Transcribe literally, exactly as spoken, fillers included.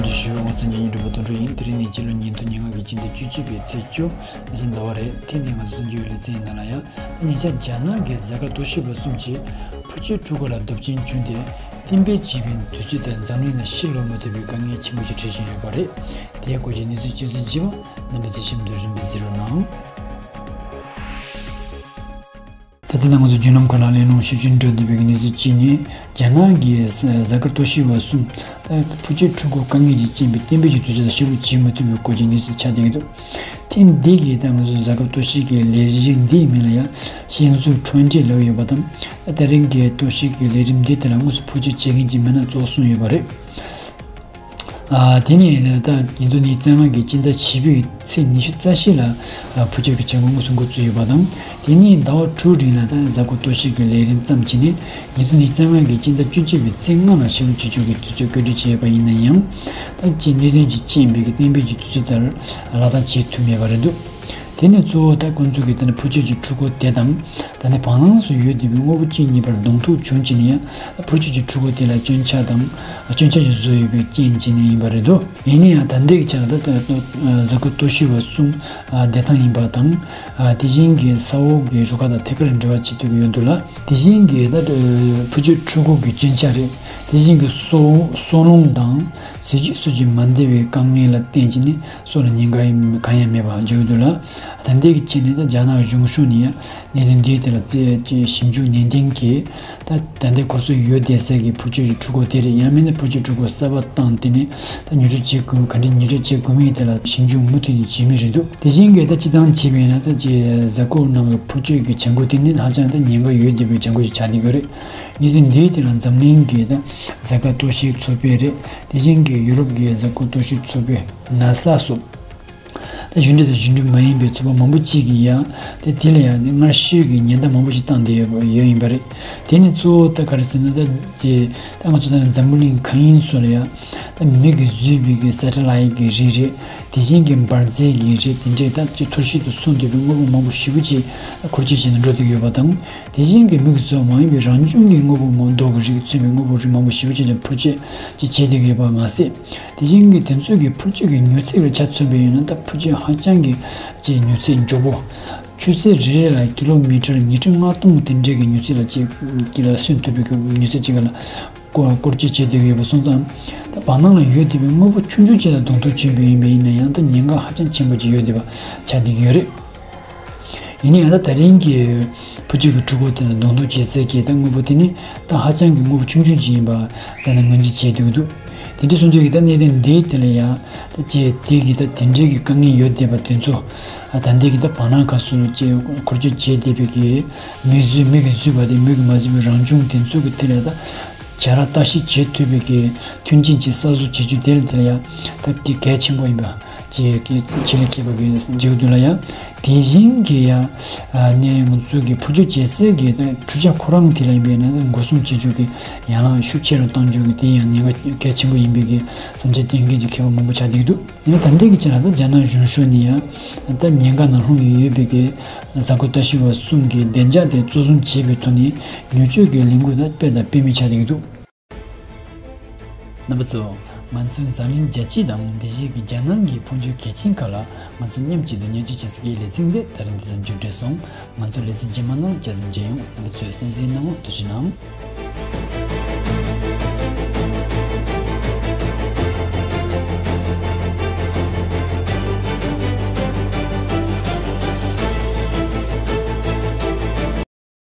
ཞུ། ང་ཚོ་ཉན་ཉན་འགྲོ་བ་དོན་གྲུབ་ཡིན། དེ་རིང་ནི་སྤྱི་ལོ་ཉིས་སྟོང་ཉེར་ལྔ་གི་སྤྱི་ཟླ་བཅུ་གཅིག་པའི་ཚེས་བཅུ་གཟའ་ཟླ་བ་རེད། ཐེངས་འདིའི་ང་ཚོ་གསར་འགྱུར་ལེ་ཚན་ཡི་ནང་ལ་ཡང་ད་ཉེ་ཆར་རྒྱ་ནག་གི་གཟའ་སྐར་རྟོག་ཞིབ་པ་གསུམ་གྱིས་ཕུ་ཆོས་ཕྲུ་གུ་ལ་སྡུག་ཅན་བྱུང་སྟེ་གཏན་འབེབས་བྱས་པའི་དུས་ཚོད་དེ་འཛམ་གླིང་ལ་ཕྱིར་ལོག་མ་ཐུབ་པའི་དཀའ་ངལ་ཆེན་པོ་ཞིག་འཕྲད་བཞིན་ཡོད་པ་རེད། དེའི་སྐོར་གྱི་གནས་ཚུལ་ཆུ་ཚོད་བཞི་པ་རྣམ་པ་ཚོས་གཤམ་དུ་རིམ་པས་གཟིགས་རོགས་གནང་། ད་ལྟ་ང་ཚོ་བརྒྱུད་ལམ་ཁག་ལ་གླེང་སློང་ཞིབ་ཞིབ་འགྲོ་བསྡད་པའི་གནས་ཚུལ་གཅིག་ནི། རྒྱ་ནག་གི་གཟའ་སྐར་རྟོག་ཞིབ་པ་གསུམ་ད་ཕུ་ཆོས་ཕྲུ་གུ་དཀའ་ངལ་གྱི་རྐྱེན་པས་གཏན་འབེབས་ཀྱི་དུས་ཚོད་ལ་ཕྱིར་ལོག་བྱེད་མ་ཐུབ་པའི་སྐོར་གྱི་གནས་ཚུལ་ཆགས་བསྡད་ཀྱི་འདུག་ཐེངས་འདི་གི་ད་ང་ཚོ་གཟའ་སྐར་རྟོག་ཞིབ་ཀྱི་ལས་རིགས་འདིའི་མིང་ལ་ཡང་ཤིང་ཟུར་ཊུ་ཝེན་ཊི་ལབ་ཡོད་པ་དང་། ད་རིང་གི་རྟོག་ཞིབ་ཀྱི་ལས་རིམ་འདི་དེ་ལ་དངོས་སུ་ཕུ་ཆོས་བྱེད་མཁན་གྱི་མི་སྣ་གཙོ་བོ་གསུམ་ཡོད་པ་རེད། ཨ། དེ་ནས་ད་ཉིས་སྟོང་ཉི་ཤུ་རྩ་ལྔ་གི་སྤྱི་ཟླ་བཞི་པའི་ཚེས་ཉི་ཤུ་རྩ་བཞི་ལ་ཨ་ཕུ་ཆོས་ཀྱི་བྱ་འགུལ་དངོས་སུ་འགོ་བཙུགས་ཡོད་པ་དང་། དེ་ནས་ཟླ་བ་དྲུག་རིང་ལ་ད་གཟའ་འཁོར་རྟོག་ཞིབ་ཀྱི་ལས་རིམ་བརྩམས་བྱས་ནས་ཉིས་སྟོང་ཉི་ཤུ་རྩ་ལྔ་གི་སྤྱི་ཟླ་བཅུ་གཅིག་པའི་ཚེས་ལྔ་ལ་ཕྱིར་ལོག་བྱེད་ཕྱོགས་ཀྱི་དུས་ཚོད་བཀོད་སྒྲིག་བྱས་ཡོད་པ་ཡིན་ན་ཡང་། ད་ཅིག་གནད་དོན་གྱི་རྐྱེན་པས་ཀྱི་གཏན་འབེབས་ཀྱི་དུས་ཚོད་ལྟར་ལག་བསྟར་བྱེད་ཐུབ་མེད་པ་རེད་འདུག་དེ་ནས་གཙོ་བོ་ད་ཁོང་ཚོ་གིས་ད་ནི་ཕུ་ཆོས་ཀྱི་ཕྲུ་གུ་དེ་དང་ད་ནི་བར་སྣང་སུ་ཡོད་བསྡད་པའི་དངོས་པོ་གཅིག་གཉིས་བར་གདོང་ཐུག་བྱུང་བྱས་ནས་ཡང་ཕུ་ཆོས་ཀྱི་ཕྲུ་གུ་དེ་ལ་སྐྱོན་ཆ་དང་སྐྱོན་ཆ་ཞིག་བཟོས་ཡོད་པའི་རྐྱེན་བྱས་ནས་ཡིན་པ་རེད་འདུག་ཡིན་ན་ཡང་ད་ལྟའི་ཆར་ད་ལྟ་གཟའ་འཁོར་རྟོག་ཞིབ་པ་གསུམ་བསྡད་ཐང་ཡིན་པ་དང་། དེ་བཞིན་གྱི་ས་འོག་གི་རུ་ཁག་དང་ཐད་ཀར་འབྲེལ་བ་བྱེད་ཐུབ་ཀྱི་ཡོད་འདུག་ལ། དེ་བཞིན་གྱི་ད་ཕུ་ཆོས་ཕྲུ་གུ་གི་སྐྱོན་ཆ་རེད། དེ་བཞིན་གྱི་སོ་སོ་རླུང་དང་ཟས་བཅུད་སོགས་ཀྱི་མ་བདེ་བའི་དཀའ་ངལ་ལ་བརྟེན་བྱས་ནས་སོ་ལ་ཉེན་ཁ་གང་ཡང་མེད་པ་བརྗོད་འདུག་ལ། ད་ལྟའི་ཆ་ནས་ད་རྒྱ་ནག་གཞུང་ཕྱོགས་ནས་ཡང་གནད་དོན་འདིའི་ཐད་ལ་རྩད་ཞིབ་འཇུག་ནན་ཏན་གྱིས་ད་ད་ལྟའི་གོ་སོ་ཡོད་བསྡད་སའི་གི་ཕུ་ཆོས་ཀྱི་ཕྲུ་གུ་དེ་རེད། ཡང་མིན་ན་ཕུ་ཆོས་ཕྲུ་གུ་གསར་པ་བཏང་སྟེ་ནས་ད་ཉོ་སྒྲུབ་བྱེད་དགོས་ག་འདྲ་ཉོ་སྒྲུབ་བྱེད་དགོས་མིན་ཐད་ལ་ཞིབ་འཇུག་མུ་མཐུད་ནས་བྱེད་མུས་རེད་འདུག་དེ་བཞིན་གྱི་ད་སྤྱི་བཏང་བྱས་པ་ཡིན་ན་ད་ཅིག་གཟའ་འཁོར་ནང་གི་ཕུ་ཆོས་ཀྱི་བྱ་འགུལ་དེ་ནི་ཧ་ཅང་ད་ཉེན་ཁ་ཡོད་བསྡད་པའི་བྱ་འགུལ་ཞིག་ཆགས་བསྡད་ཡོད་རེད། ཉིས་སྟོང་འདིའི་དེ་ལ་འཛམ་གླིང་གི་ད་གཟའ་སྐར་རྟོག་ཞིབ་ཚོགས་པས་རེད། དེ་བཞིན་གྱི་ཡུ་རོབ་ཀྱི་གཟའ་སྐར་རྟོག་ཞིབ་ཚོགས་པས་ན་ས་སོགས། ད་གཞུང་འབྲེལ་དང་གཞུང་འབྲེལ་མ་ཡིན་པའི་ཚོགས་པ་མང་པོ་གཅིག་གིས་ཡང་དེ་དེ་ལ་ཡང་སྔར་ཤོས་ཀྱི་ཉེན་བརྡ་མང་པོ་ཞིག་བཏང་བསྡད་ཡོད་ཡོད་ཡིན་པ་རེད། དེ་ནི་གཙོ་བོ་ད་ག་རེ་ཟེར་ན་ད་དེ་ད་ང་ཚོ་ད་འཛམ་བུ་གླིང་གང་ཡིན་སོགས་ལ་ཡང་ད་མི་གིས་བཟོས་པའི་གི་སེ་ཊ་ལའིཊ་གི་རིགས་རེད། དེ་བཞིན་གྱི་འབར་རྫས་ཀྱི་རིགས་དེ་འདྲས་ད་ཅིག་འཐོར་ཞིག་ཏུ་སོང་བསྡད་པའི་དངོས་པོ་མང་པོ་ཞེ་པོ་ཅིག་འཁོར་སྐྱོད་བྱས་ནས་འགྲོ་བསྡད་ཡོད་པ་དང་། དེ་བཞིན་གྱི་མི་གིས་བཟོས་པ་མ་ཡིན་པའི་རང་བྱུང་གི་དངོས་པོ་མང་མདོག་གི་རིགས་མཚོན་པའི་དངོས་པོ་རིགས་མང་པོ་ཞེ་པོ་ཅིག་ལ་འཕུར་སྐྱོད་ཅིག་བྱས་བསྡད་ཡོད་པ་མ་ཟད། དེ་བཞིན་གྱི་དེ་ཚོ་གི་འཕུར་སྐྱོད་ཀྱི་མྱུར་ཚད་ལ་ཆ་མཚོན་པ་ཡིན་ན་ད་འཕུར་སྐྱོད་ཧ་ཅང་གི་ཅིག་མྱུར་ཚད་མགྱོགས་པོ། ཆུ་ཚོད་རེ་རེ་ལ་ཀི་ལོ་མི་ཊར་ཉིས་ཁྲི་ལྔ་སྟོང་དེ་འདྲས་ཀྱི་མྱུར་ཚད་ལ་ཅིག་ཀྱི་ལ་སོན་ཐུབ་པའི་གི་མྱུར་ཚད་ཅིག་ལ་སྐོར་སྐོར་སྐྱོད་བྱས་བསྡད་ཡོད་པ་སོང་ཙང་། ད་བར་སྣང་ལ་ཡོད་བསྡད་པའི་དངོས་པོ་ཆུང་ཆུང་ཅིག་ལ་གདོང་ཐུག་བྱུང་བ་ཡིན་པ་ཡིན་ན་ཡང་ད་ཉེན་ཁ་ཧ་ཅང་ཆེན་པོ་ཅིག་ཡོད་བསྡད་པ་ཆགས་བསྡད་ཀྱི་ཡོད་རེད། ཡིན་ན་ཡང་ད་དེ་རིང་གི་ཕུ་ཆོས་ཀྱི་ཕྲུ་གུ་དེ་ལ་གདོང་ཐུག་བྱེད་སའི་གི་ད་དངོས་པོ་དེ་ནི་ད་ཧ་ཅང་གི་དངོས་པོ་ཆུང་ཆུང་ཅིག་ཡིན་པ་ད་ནི་ངོས་འཛིན་བྱས་འདུག་འདུག་དེ་འདྲ་སོང་ཙང་གི་ད་གནད་དོན་འདིའི་དེ་ལ་ཡང་ད་ཅེས་དེ་གི་ད་དེ་འདྲའི་གི་དཀའ་ངལ་ཡོད་བསྡད་པ་དེ་ཚོ་ཨ་ད་འདི་གི་ད་བར་སྣང་ཁ་སུ་ལ་ཅེས་འཁོར་སྐྱོད་བྱས་བསྡད་པའི་གི་མི་བཟོས་མི་གིས་བཟོས་པ་དེ་མི་གིས་མ་བཟོས་པའི་རང་བྱུང་དེ་ཚོ་གི་དེ་ལ་ད་བྱ་ར་ལྟ་ཞིབ་བྱེད་ཐུབ་པའི་གི་མཐུན་རྐྱེན་ཅིག་གསར་བཟོ་བྱེད་རྒྱུ་དེ་ལ་དེ་ལ་ཡང་ད་དེ་གལ་ཆེན་པོ་ཡིན་པ། ཅེས་ཀྱི་ཆེད་ལས་མཁས་པ་གིས་བརྗོད་འདུག་ལ་ཡང་། དེ་བཞིན་གྱི་ཡང་ནས་ང་ཚོ་གི་ཕུ་ཆོས་བྱེད་སའི་གི་འཕྲུལ་ཆས་ཁོ་རང་དེ་ལ་ཡིན་པས་ན་འགོག་སྲུང་བྱེད་རྒྱུ་གི་ཡན་ལག་ཤུགས་ཆེ་རུ་གཏང་རྒྱུ་གི་དེ་ཡང་ཉེན་ཁ་གལ་ཆེན་པོ་ཡིན་པའི་གི་བསམ་འཆར་བཏོན་མཁན་གྱི་མཁས་པ་མང་པོ་ཆགས་བསྡད་འདུག་ཡིན་ན་ད་ལྟའི་གི་ཆ་ལ་ད་རྒྱ་ནག་གཞུང་ཕྱོགས་ནས་ཡང་ད་ཉེན་ཁ་ནང་ལྷུང་ཡོད་པའི་གི་གཟའ་འཁོར་ལྟ་ཞིབ་པ་གསུམ་གྱི་བདེ་འཇགས་དེ་གཙོ་བཟུང་བྱེད་པའི་ཐོག་ནས་ཉེན་བཅོལ་གྱི་ལས་འགུལ་ད་སྤེལ་དང་སྤེལ་མུས་ཆགས་བསྡད་འདུག་རྣམ་པ་ཚོ། ང་ཚོའི་འཛམ་གླིང་རྒྱལ་སྤྱི་དང་དེ་བཞིན་གྱི་རྒྱལ་ནང་གི་འཕོ་འགྱུར་གལ་ཆེན་ཁག་ལ་ང་ཚོ་མཉམ་གཅིག་ཏུ་ཉན་སྤྱོད་བྱེད་སའི་ལེ་ཚན་འདི་ད་རིང་འདི་ཙམ་མཇུག་བསྒྲིལ་སོང་། ང་ཚོའི་ལེ་ཚན་རྗེས་མ་ནང་བསྐྱར་དུ་མཇལ་ཡོང་། རྣམ་པ་ཚོས་གསན་གཟིགས་གནང་བར་ཐུགས་རྗེ་གནང་།